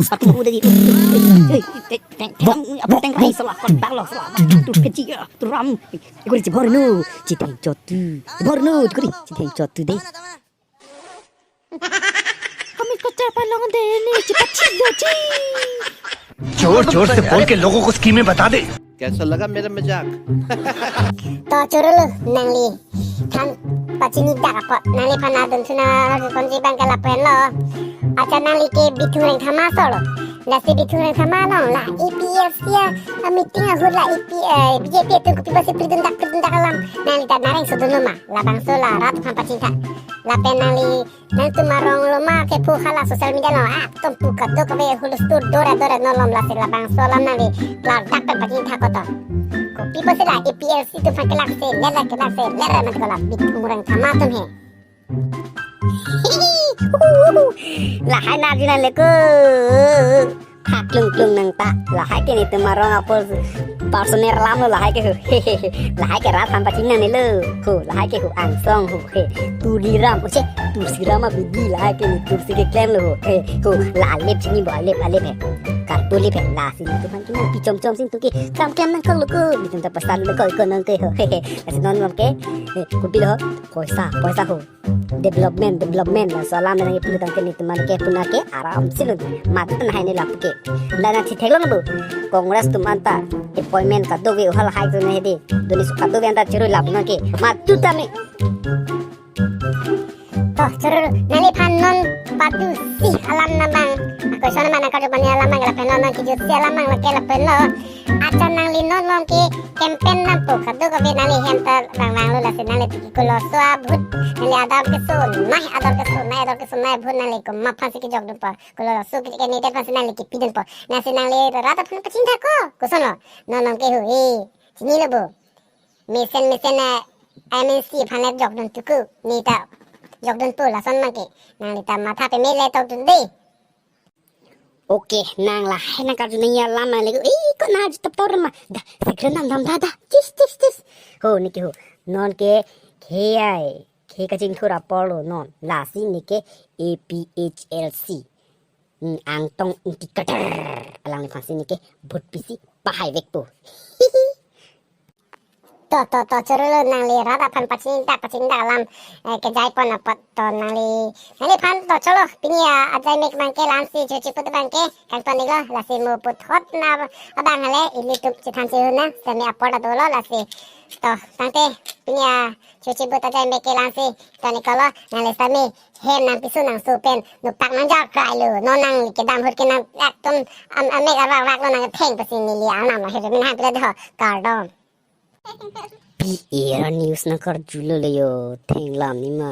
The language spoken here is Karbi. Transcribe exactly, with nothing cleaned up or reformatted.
Aku udah di. Eh, eh, eh, teng, teng, apa teng kai salah, kon bang lo, salah. Tu kecil ya, tu ram. Ikut si borno, citeng cotu. Borno, tu kuri, citeng cotu deh. Kami kocak palong deh ni, cepat sih, doci. जोर जोर से बोल के लोगों को स्कीमें बता दे। कैसा लगा मेरा मजाक? To choro lo, nangli than pachini dak apot, nangliphan adun suna lagi konji bang ke lapen lo. Acha nangli ke Bithung Rengthama solo. Lasi Bithung Rengthama along la A P H L C a meeting ahut la A P, eh, B J P atum kopi basi pridun dak pridun dak alam. Nangli ta nareng sodun lo ma. Labangso la rat aphan pachini tha. Lapen nangli nangtum arong lo ma kepho hala social media lo. Ah, tum pu kadokave hulustur dora dora nolom lasi labangso alam nangli klardak pen pachini tha koto. Kopi basi la A P H L C atum aphan kelak se, lele kelak se, lele mat ko la Bithung Rengthama atum he. Lahai nangji nangle ko. Tha klung klung nang ta. Lahai ke netum arong apor personal alam lo lahai ke ho. Lahai ke rat aphan pachini nangne lo. Ho, lahai ke ho angsong ho. He. Tuliram, oche, Tulsiram abidi lahai ke netum si keklem lo ho. He. Ho, la alep chini bo alep alep he. Karpu alep he. Lasi netum aphan kina pi chom chom si netum ke kam klem nangkok lo ko. Netum ta pasan lo ko ko nang ke ho. He he. Lasi non lom ke. He, kopi lo. Poisa, poisa ho. Development, development laso alam nangkipu tangte nelitum an ke puna ke aram si lo. Madu tan hai ne lapu ke. La nangchitheklong bu. Congress atum anta appointment kadokave uhal hai tu ne hedi. Duni su kadokave anta churu lapu nang ke. Madu tame. To, churu, nangliphan non patu si alam nang abang. Question nang nangkarju bani alam nang lapen non nangkejut si alam nang lake lapen lo. Accha nangli non along ke campaign nangpo kadokave nangli hem ta rang rang lo lasi nangli tiki koloso a-vote nangli ador kesonai, ador kesonai, ador kesonai a-vote nangli komat aphan si kejok dunpo. Koloso ke candidate aphan si nangli kipi dunpo. Lasi nangli rat aphan pachini tha ko. Koson lo. Non along ke hu e. Chinilo bu. Mesen mesen a M N C aphan le jok dun tuku. Ne ta jok dunpo lason abang ke. Nangli ta matha peme le tok dun de. Okay, nang lahai nangkarju nangji alam nang lego. Eh, ko nangkarju tap tor ma. Da, segera nang dam da da. Chis, chis, chis. Ho, neke ho. Non ke khei ai. Khei kachingthur apor lo non. Lasi neke A P H L C. Hmm, Angtong Ingti Katar. Alangliphan si neke vote pisi pahai vekpo. To, to, to, churu lo nangli rat aphan pachini dak, pachini dak alam, eh, kejai pon apot to nangli, nangliphan to cholo, pini a, ajai mek abang ke la-an si, chuchi put abang ke, kangton iklo, lasi mo puthot na abang hale, ilitum chethan si huna, semi apor ta dolo, lasi, to, tangte, pini a, chuchi put ajai mek ke la-an si, to ne kolo, nangli semi, hem nangpiso nangso pen, nopak nangjar krai lo, non nangli kedam ahut ke nang, ekdom, am, amek arvak vak lo nangtheng pasi neli, anam lo, hem min han pila do, kardom. Pi era news nangkarjulo le yo, thenglam ni ma.